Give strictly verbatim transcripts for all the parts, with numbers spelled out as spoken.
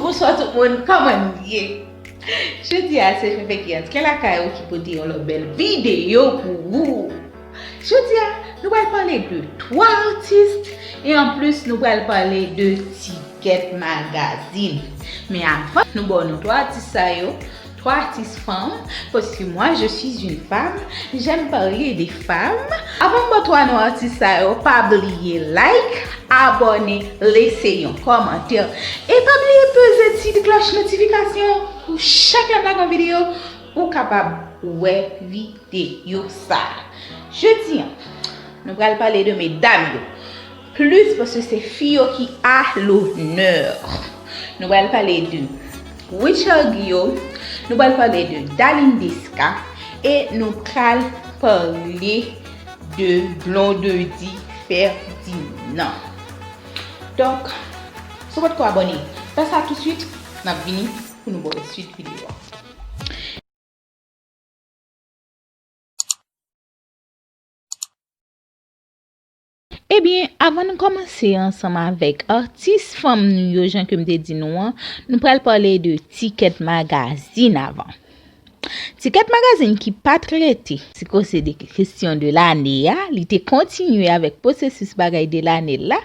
Bonswa tout moun, kòman nou ye? Jodi a se Fefe ki antre lakay ou ki pote yon lòt bèl videyo pou ou. Jodi a, nou pral pale de twa atis e anplis nou pral pale de Ticket Magazine. Men avan nou ba nou twa atis sa yo, twa atis fanm, parce que moi je suis une femme, j'aime parler des femmes. Avan m ba twa non atis sa yo, pa bliye like, abòne, lese yon kòmantè. E pa bliye peze ti klòch notifikasyon pou chak lè m lage yon videyo, ou kapab wè videyo sa. Jodi a, nou pral pale de medam yo. Plis paske se fi yo ki a lonè. Nou pral pale de Rutshelle Guillaume, nou pral pale de Darline Desca e nou pral pale de Blondedy Ferdinand. Donk, si w potko abòne, fè sa touswit, n ap vini pou nou ba w swit videyo a. Ebyen, avan nou kòmanse ansanm avèk atis fanm nou yo, jan ke m te di nou an, nou pral pale de Ticket Magazine avan. Ticket Magazine ki pa t rete ti koze de kesyon de lane a, li te kontinye avèk pwosesis bagay de lane la.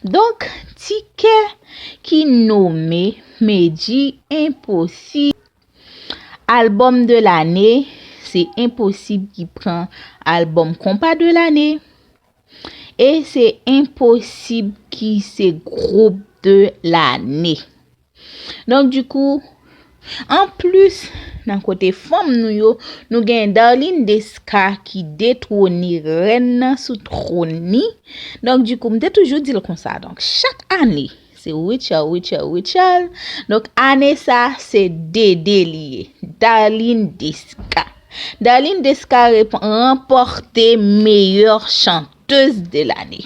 Donk, Ticket ki nome Medjy Enposib albòm de lane, se Enposib ki pran albòm konpa de lane, e se Enposib ki se gwoup de lane. Donk, dikou, anplis, nan kote fanm nou yo, nou gen Darline Desca ki detwone rèn nan sou twòn li. Donk, dikou, m te toujou di l konsa. Donk, chak ane, se Rutshelle, Rutshelle, Rutshelle. Donk, ane sa, se Dede li ye. Darline Desca. Darline Desca rep-, ranpòte meyè chantèz de lane.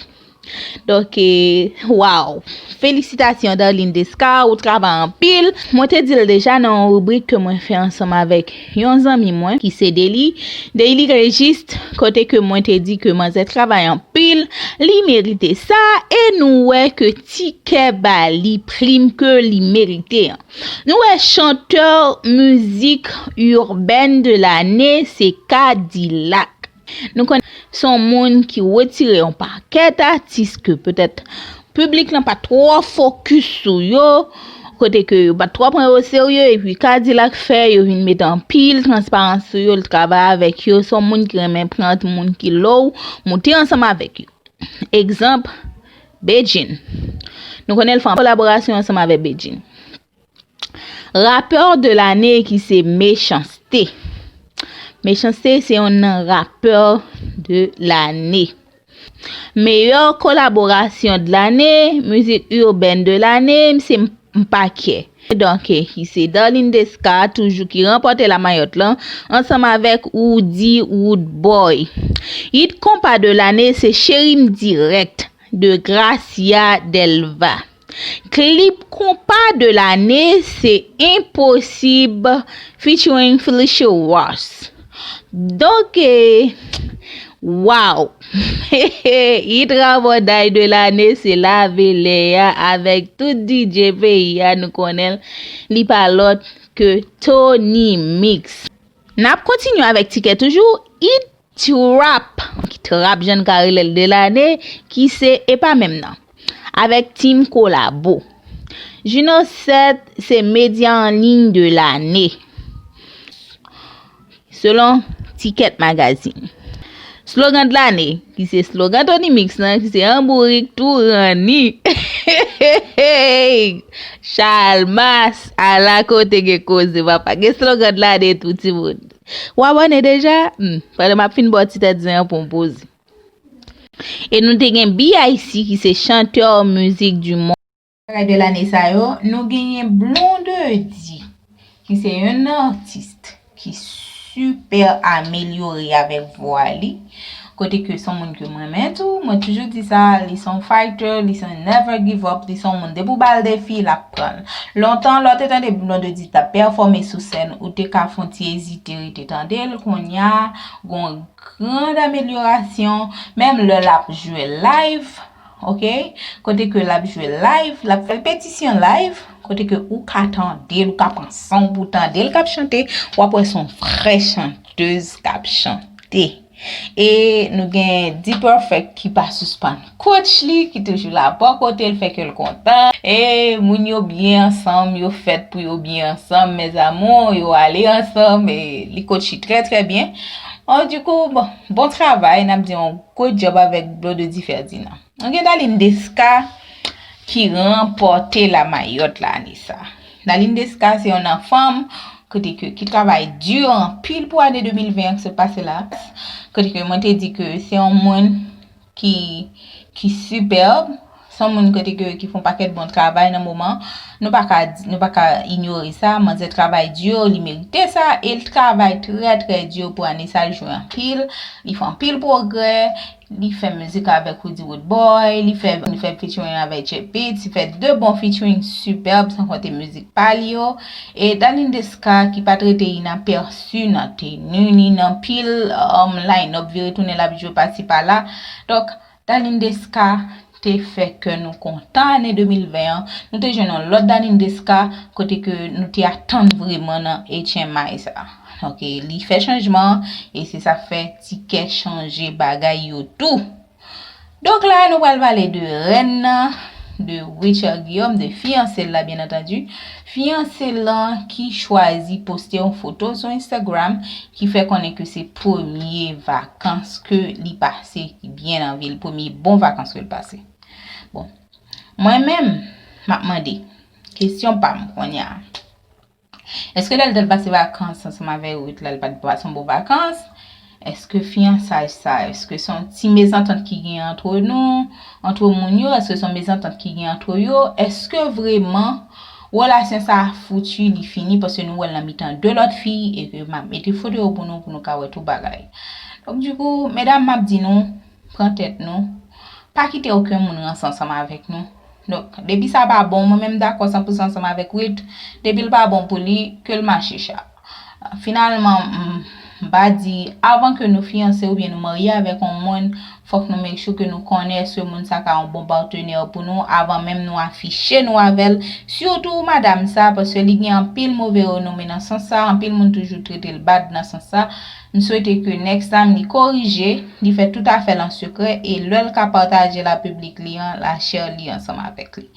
Donk, e, waw! Felisitasyon, Darline Desca, ou travay anpil. Mwen te di l deja nan yon ribrik ke mwen fè ansanm avèk yon zanmi mwen ki se Daily, Daily Regis, kote ke mwen te di ke manzè travay anpil, li merite sa, e nou wè ke Ticket ba li prim ke li merite an. Nou wè chantè mizik urbaine de l'année, se K-Dilak. Nou konnen se yon moun ki retire yon pakèt atis ke petèt piblik lan pa t twò fokis sou yo, kote ke yo pa t twò pran yo oserye, epi K-Dilak fè yo vin mete anpil transparans sou yo, l travay avèk yo, se yon moun ki renmen pran moun ki low, moute ansanm avèk yo. Egzanp, Bedjine. Nou konnen l fè yon kolaborasyon ansanm avèk Bedjine. Rapè de lane ki se Mechans-T. Mechans-T se youn nan rapè de lane. Meyè kolaborasyon de lane, mizik urbaine de lane, se M-, M-, Mpakè. Donk, ki se Darline Desca toujou ki ranpòte lamayòt lan, ansanm avèk Roody Roodboy. Hit konpa de lane se Cheri M Dirèk de Gracia Delva. Klip konpa de lane se Enposib featuring Felicia Ross. Donk, e, waw! Hit rabòday de lane se Lave Lè a avèk tout D J peyi a, nou konnen l, li pa lòt ke Tony Mix. N ap kontinye avèk Ticket toujou, hit trap, trap jan n ka rele l de lane, ki se E Pa Menm Nan, avèk Team Kolabo. Junior Sèt se medya an liy de lane, selon Ticket Magazine. Slogan de lane, ki se slogan Tony Mix lan, ki se An Bourik Tou Ranni. Chalmas, ala kote gen koze, papa. Gen slogan de lane tou, timoun. Ou abòne deja? Hmm, pandan m ap fin ba w ti tèt zen an pou m poze. E nou te gen B I C ki se chanteur musique du monde. Bagay de lane sa yo, nou genyen Blondedy, ki se youn nan atis ki sipè amelyore avèk vwa li. Kote ke se yon moun ke m renmen tou, mwen toujou di sa, li se yon fighter, li se yon never give up, li se yon moun depi w ba l defi, l ap pran l. Lontan, lè w te tande Blondedy t ap pèfòme sou sèn, ou te ka fè yon ti ezite rete tande l, kounye a, gen yon grand amelyorasyon, menm lè l ap jwe live, ok? Kote ke l ap jwe live, l ap fè repetisyon live, kote ke ou ka tande l, ou ka pran san w pou tande l k ap chante, w ap wè se yon vrè chantèz k ap chante. E nou gen D-Perfect ki pa sispann coach li, ki toujou la bò kote l, fè ke l kontan. E moun yo byen ansanm, yo fèt pou yo byen ansanm, mes amours, yo ale ansanm, e li coach li trè, trè byen. Bon, du coup, bon, bon travay, n ap di yon good job avèk Blondedy Ferdinand. Nou gen Darline Desca ki ranpòte la mayòt la ane sa. Darline Desca se yon nan fanm kote ke, ki travay di anpil pou ane de mil ven an ki sot pase la. Kote ke mwen te di ke se yon moun ki, ki sipèb, se yon moun kote ke, ki fè yon pakèt bon travay nan moman. Nou pa ka di, nou pa ka inyore sa, manzè travay di, li merite sa, e l travay trè, trè di pou ane sa, l jwe anpil, li fè anpil pwogrè, li fè mizik avèk Roody Roodboy, li fè, li fè featuring avèk Jet Beatz, li fè de bon featuring sipèb, san konte mizik pa li yo. E Darline Desca ki pa t rete inapèsi nan teni ni nan pil, um, line-up vire tounen l ap jwe pasi pala. Donk, Darline Desca te fè kè nou kontan ane de mil ven an. Nou te jwenn yon lòt Darline Desca kote ke nou te atann vreman nan H M I sa. Donk, e, li fè chanjman an, e se sa k fè tikè chanje bagay yo tou. Donk la, nou pral pale de rèn nan, de Richard Guillaume, de fiyanse l la, byen antandi. Fiyanse l lan ki chwazi poste yon foto sou Instagram ki fè konnen ke se premye vakans ke li pase, ki byen anvi l, premye bon vakans ke l pase. Bon, mwen menm, m ap mande, kesyon pa m kounye a. Èske lè l t al pase vakans ansanm avèk Ruth la, l pa t pase yon bon vakans? Èske fiyansay sa, èske se yon ti mezantant ki gen antre nou, antre moun yo? Èske se yon mezantant ki gen antre yo? Èske vreman relasyon sa a fouti, li fini, paske nou wè l nan mitan de lòt fi, e ke m ap mete foto yo pou nou, pou nou ka wè tout bagay. Donk, du coup, medam, m ap di nou, pran tèt nou, pa kite okenn moun ranse ansanm avèk nou. Donk, depi sa pa bon, mwen menm m dakò san pou san ansanm avèk Ruth, depi l pa bon pou li, ke l mache cha. Finalman, m, m pa di, avan ke nou fiyanse oubyen nou marye avèk yon moun, fòk nou make sure ke nou konnen èske moun sa ka yon bon patnè pou nou, avan menm nou afiche nou avè l. Sitou madam sa, paske li gen anpil move renome nan sans sa, anpil moun toujou trete l bad nan sans sa. M swete ke next time li korije, li fè tout afè l an sekrè, e lè l ka pataje l a piblik li an, l a share li ansanm avèk li.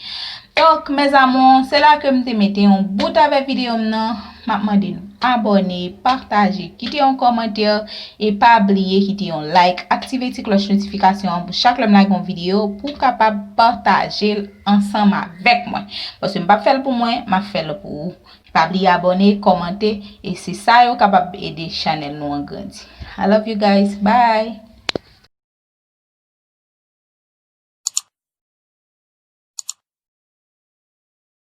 Donk, mes amours, se la ke m te mete yon bout avèk videyo m nan. M ap mande nou abòne, pataje, kite yon kòmantè, e pa bliye kite yon like, aktive ti klòch notifikasyon an pou chak lè m lage yon videyo pou w kapab pataje l ansanm avèk mwen. Paske m p ap fè l pou mwen, m ap fè l pou ou. Pa bliye abòne, kòmante, e se sa yo kapab ede chanèl nou an grandi. I love you guys. Bye!